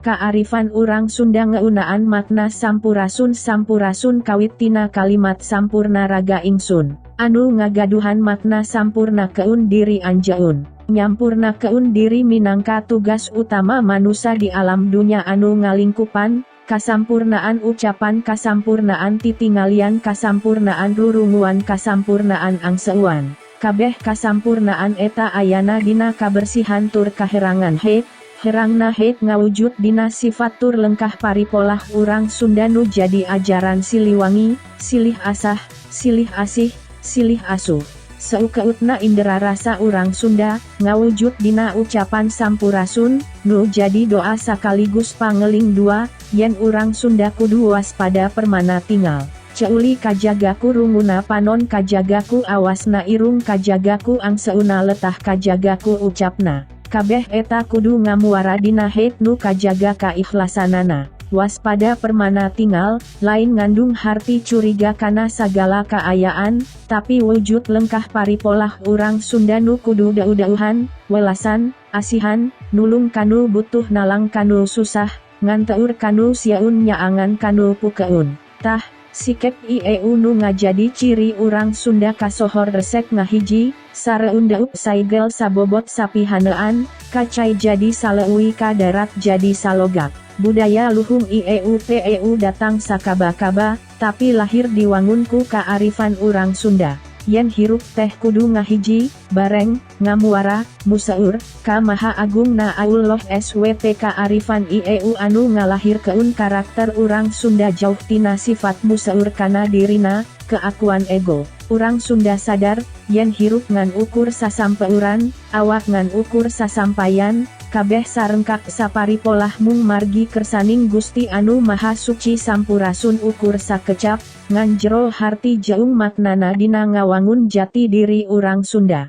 Kaarifan urang Sunda ngeunaan makna sampurasun. Sampurasun kawit tina kalimat sampurna raga ingsun, anu ngagaduhan makna sampurnakeun diri anjeun. Nyampurnakeun diri minangka tugas utama manusa di alam dunya anu ngalingkupan, kasampurnaan ucapan, kasampurnaan titingalian, kasampurnaan rurunguan, kasampurnaan angseuan. Kabeh kasampurnaan eta ayana dina kabersihan tur kaherangan hate. Herangna hate ngawujud dina sifat tur lengkah paripolah urang Sunda nu jadi ajaran Siliwangi, silih asah, silih asih, silih asuh. Seukeutna indera rasa urang Sunda, ngawujud dina ucapan sampurasun, nu jadi doa sakaligus pangeling dua, yen urang Sunda kudu waspada permana tingal. Ceuli kajagaku runguna, panon kajagaku awasna, irung kajagaku angseuna, letah kajagaku ucapna. Kabeh eta kudu ngamuara dina hate nu kajaga kaikhlasanana. Waspada permana tingal, lain ngandung harti curiga kana sagala kaayaan, tapi wujud lengkah paripolah urang Sunda nu kudu dauh-dauhan, welasan, asihan, nulung kanu butuh, nalang kanu susah, nganteur kanu sieun, nyaangan kanu pukeun. Tah, sikep ieu nu ngajadi ciri urang Sunda kasohor resek ngahiji, sareundeup saigel, sabobot sapihanean, ka cai jadi saleuwi, ka darat jadi salogak. Budaya luhung ieu teu datang sakaba-kaba, tapi lahir diwangun ku kaarifan urang Sunda. Yen hirup teh kudu ngahiji, bareng, ngamuara, museur, ka Maha Agung na Allah SWT. Kaarifan ieu anu ngalahirkeun karakter urang Sunda jauh tina sifat museur kana dirina, keakuan ego. Urang Sunda sadar, yen hirup ngan ukur sasampeuran, awak ngan ukur sasampayan, kabeh sarengkak saparipolah mung margi kersaning Gusti Anu Maha Suci. Sampurasun ukur sakecap, ngan jero harti jeung maknana dina ngawangun jati diri urang Sunda.